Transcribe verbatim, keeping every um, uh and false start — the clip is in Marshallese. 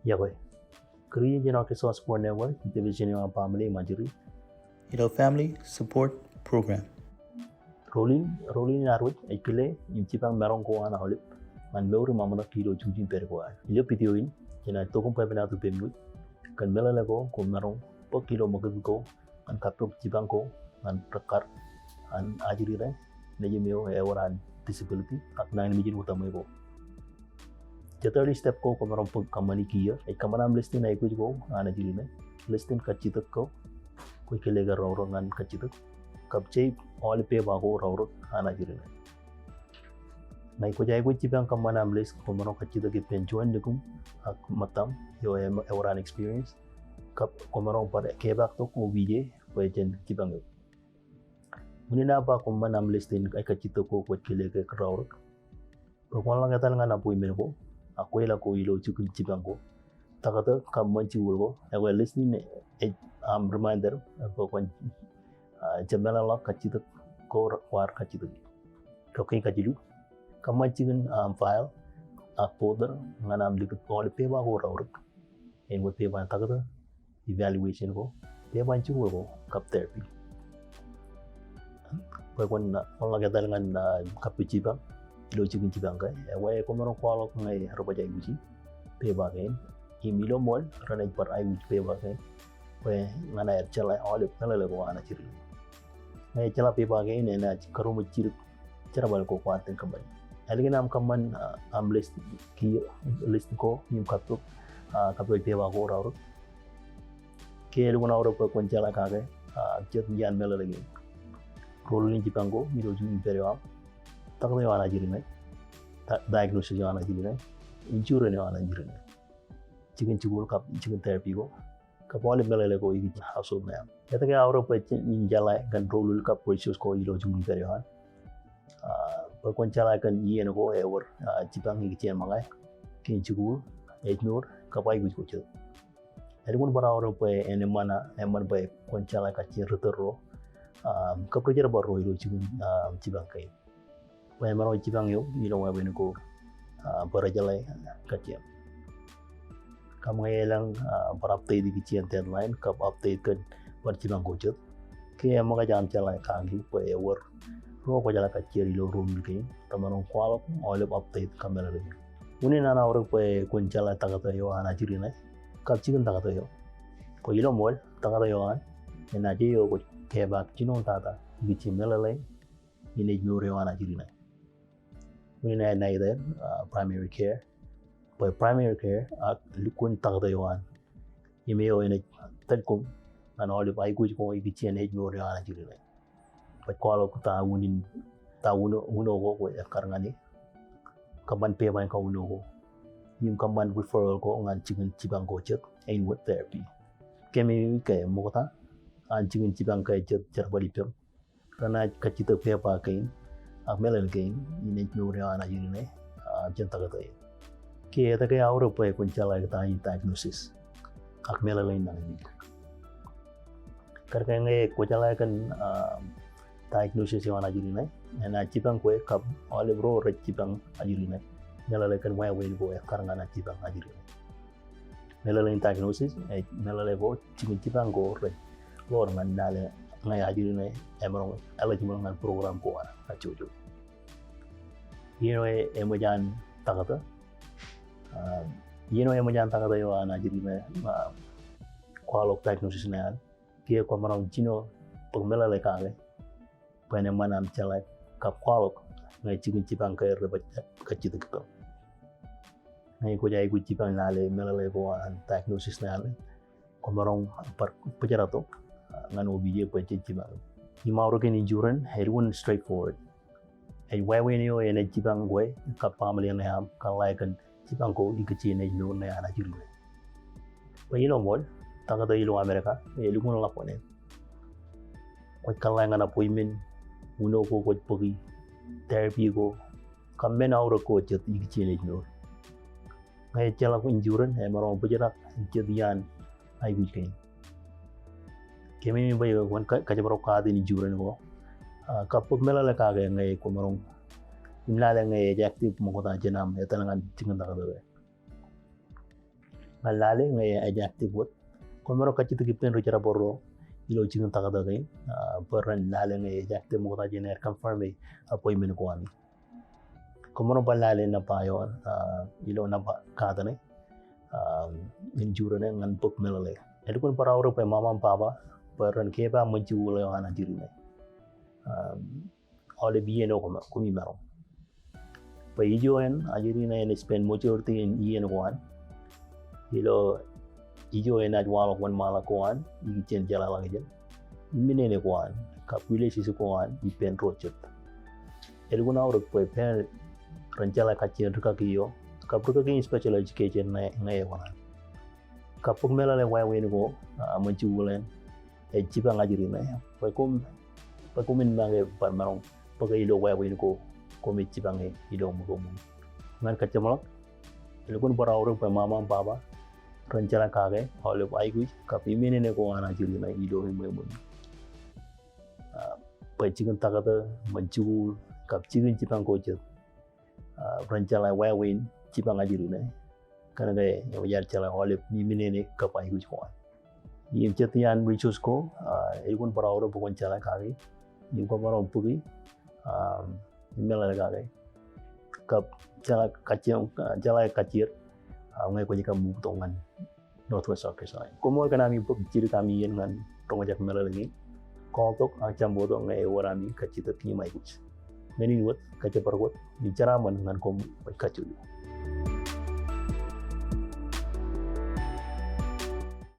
Iọkwe. Kūr ijin jān Arkansas Support Network, division eo an Baaṃle im Ajri. Ilo Family Support Program. Rōl in, rōl in ear wōj ej kile im jipañ maroñ ko an aolep ñan mour im aṃōṇōk ilo jukjuk in pād ko ad. Ilo video in, jenaaj tok im bwebwenato ippāmi wōj kōn meḷeḷe ko kwōmaroñ bōk ilo ṃōkaj ko ñan kappok jipañ ko ñan rekkar an ajri ṇe nejūṃ eo ewōr an disability ak nañinmej in utaṃwe ko. Jet early step ko kwōmaroñ bōk kōṃṃani kiiō ej kōṃṃan aṃ list in aikuj ko an ajri ṇe, list in kajjitōk ko kwōj kile ke raorōk ñan kajjitōk, kab jab aolep pepa ko raorōk an ajri ṇe. Ñe kwōj aikuj jipañ kōṃṃan aṃ list kwōmaroñ kajjitōk ippān juon nukūṃ ak ṃōttaṃ eo ewōr an experience, kab kwōmaroñ bar kepaaktok opije bwe jen jipañ eok. Unin aō ba kōṃṃan aṃ list in kajjitōk ko kwōj kile ke raorōk, bwe kwōn ḷak etal ñan appointment ko ak kweilọk ko ilo jukjuk jipañ ko. Taktō kab ṃōn jikuuḷ ko, ekwe list in ej aṃ reminder bwe kwōn, ah, jab meḷọkḷọk kajjitōk ko kwaar kajjitōk. Kab kein kajilu, kōṃṃan jikin aṃ file ak folder ñan aṃ likūt aolep pepa ko raorōk. Āinwōt pepa in taktō, evaluation ko, pepa in jikuuḷ ko, kab therapy. Bwe kwōn, ah, kwōn ḷak etal ñan, ah, kappok jipañ ilo jikin jipañ ke, ekwe kwōmaroñ kwaḷọk ñe rej baj aikuji pepa kein. Im ilo ṃool renaaj bar aikuj pepa kein bwe ñan aer jeḷā aolep meḷeḷe ko an ajri ṇe. Ñe ejjeḷọk pepa kein enaaj karuṃwij jidik jerbal ko kwaar itōn kōṃṃani. Ālikin aṃ kōṃṃan, ah, aṃ list kiiō, list ko im kappok, ah, kappok pepa ko raorōk, ke elukkuun aorōk bwe kwōn jeḷā kake, ah, jet iaan meḷeḷe kein. Rōl in jipañ ko ilo jukjuk in pād eo aṃ, taktō eo an ajri ṇe, di-, diagnosis eo an ajri ṇe, insurance eo an ajri ṇe, jikin jikuuḷ kab jikin therapy ko, kab aolep meḷeḷe ko ikijjeen household ṇe aṃ. Etke aorōk bwe jen jeḷā kōn rōl kab ratios ko ilo jukjuk in pād eo an? Ah, bwe kwōn jeḷā kōn iien ko ewōr, ah, jipañ ikijjeen ṃōñā, kein jikuuḷ, ājmour, kab aikuj ko jet. Elukkuun bar aorōk bwe en eṃṃan, eṃṃan bwe kwōn jeḷā kajjien ri tōl ro, ah, kab ri jerbal ro ilo jikin, ah, jipañ kein. Bwe emaroñ jipañ eok ilo wāween ko, ah, bwe rej jeḷā kajjien. Kab ñe elōñ, ah, bar update ikijjien deadline kab update kōn bar jipañ ko jet, ke eṃōkaj aṃ jeḷā kaki bwe ewōr ro kwōjeḷā kajjier ilo rōl kein remaroñ kwaḷọk aolep update kab meḷeḷe. Unin an aorōk bwe kwōn jeḷā taktō eo an ajri ṇe kab jikin taktō eo. Bwe ilo ṃool taktō eo an enaaj eokwe kepaak jinoin tata ikijjeen meḷeḷe in ājmour eo an ajri ṇe. Unin aer ṇa iten, ah, primary care. Bwe primary care ak lukkuun taktō eo an im eo enaaj tōl koṃ ñan aolep aikuj ko ikijjien ājmour eo an ajri ṇe. Bwe kwaḷọk ta unin, ta uno, uno ko kwōj ekkar ñan e, kōṃṃan pepa in kauno ko im kōṃṃan referral ko ñan jikin jipañ ko jet āinwōt therapy. Keememej ke ṃokta an jikin jipañ ke jet jerbal ippem renaaj kajjitōk pepa kein ak meḷeḷe kein in ājmour eo an ajri ṇe, ah, jān taktō eṇ. Ke etke aorōk bwe kwōn jeḷā ta in diagnosis ak meḷeḷe in nañinmej? Kar ke ñe kwōjeḷā kōn, ah, diagnosis eo an ajri ṇe, enaaj jipañ kwe kab aolep ro rej jipañ ajri ṇe meḷeḷe kōn wāween ko ekkar ñan an jipañ ajri ṇe. Meḷeḷe in diagnosis ej meḷeḷe ko jikin jipañ ko rej ḷoor ñan lale ñe ajri ṇe emaroñ eligible ñan program ko an ajjojo. Iien eo eṃōj an taktō, ah, iien eo eṃōj an taktō eo an ajri ṇe, ah, kwaḷọk diagnosis ṇe an, kiiō kwōmaroñ jino bōk meḷeḷe kake bwe en eṃṃan aṃ jeḷā kab kwaḷọk ñe jikin jipañ ke rej baj kajjitōk ippaṃ. Ñe kwōj aikuj jipañ lale meḷeḷe ko an diagnosis ṇe an, kwōmaroñ bar bōjrak tok, ah, ñan opije bwe jen jipañ. Im aorōk in insurance elukkuun straightforward. Ej wāween eo enaaj jipañ kwe kab baaṃle ṇe aṃ kōḷḷā kōn jipañ ko ikijjien ājmour ṇe an ajri ṇe. Bwe ilo ṃool taktō ilo Amerika elukkuun ḷap wōṇāān. Kwōj kōḷḷā ñan appointment, uno ko kwōj bōki, therapy ko, kab men aorōk ko jet ikijjien ājmour. Ñe ejjeḷọk insurance emaroñ bōjrak jet iaan aikuj kein. Keememej bwe kwōn ka-, kajjimro kaat in insurance ko, ah, kab bōk meḷeḷe kake ñe kwōmaroñ im lale ñe ej active ṃokta jān aṃ etal ñan jikin taktō eo. ñan lale ñe ej active wōt. Kwōmaroñ kajjitōk ippān ri-jerọwiwi ro ilo jikin taktō kein, ah, bwe ren lale ñe ej active ṃokta jān aer confirm e appointment ko ami. Kwōmaroñ bar lale nōṃba eo, ah, ilo nōṃba kaat ṇe, ah, in jure ṇe ñan bōk meḷeḷe. Elukkuun bar aorōk bwe ṃaṃa im baba bwe ren kepaak ṃōn jikuuḷ eo an ajri ṇe. Ah, aolep iien eo koṃ, koṃi maroñ. Bwe ijo eṇ, ajri ṇe enaaj spend majority in iien ko an ilo ijo enaaj waḷọk wōnṃaanḷọk ko an ikijjien jeḷāḷọkjeṇ, iminene ko an, kab relationship ko an ippān ro jet. Elukkuun aorōk bwe parent ren jeḷā kajjien rikaki eo, kab rikaki in special education ṇe, ṇe eo an. Kab bōk meḷeḷe wāween ko, ah, ṃōn jikuuḷ eṇ ej jipañ ajri ṇe. Bwe koṃ, bwe koṃwin make bar maroñ bōke ilo wāween ko koṃij jipañe ilo ṃōko ṃōn. Ñan kajjimḷọk, elukkuun bar aorōk bwe ṃaṃa im baba ren jeḷā kake aolep aikuj kab iminene ko an ajri ṇe ilo eṃṃan ṃōn. Ah, bwe jikin taktō, ṃōn jikuuḷ, kab jikin jipañ ko jet, ah, ren jeḷā wāween jipañ ajri ṇe. Kōnke ear jeḷā aolep iminene kab aikuj ko an. Im jet iaan resource ko, ah, elukkuun bar aorōk bwe kwōn jeḷā kaki im kwōmaroñ bōki, ah, im meḷeḷe kake kab jeḷā kajjien, ah, jeḷā kajjier, ah, ñe kwōj kab move tok ñan Northwest Arkansas. Koṃṃool kōn ami bōk jidik ami iien ñan roñjake meḷeḷe in. Call tok ak jab bōktok ñe ewōr ami kajjitōk im aikuj. Men in wōt, kōjparok wōt im jeraaṃṃan ñan koṃ kajjojo.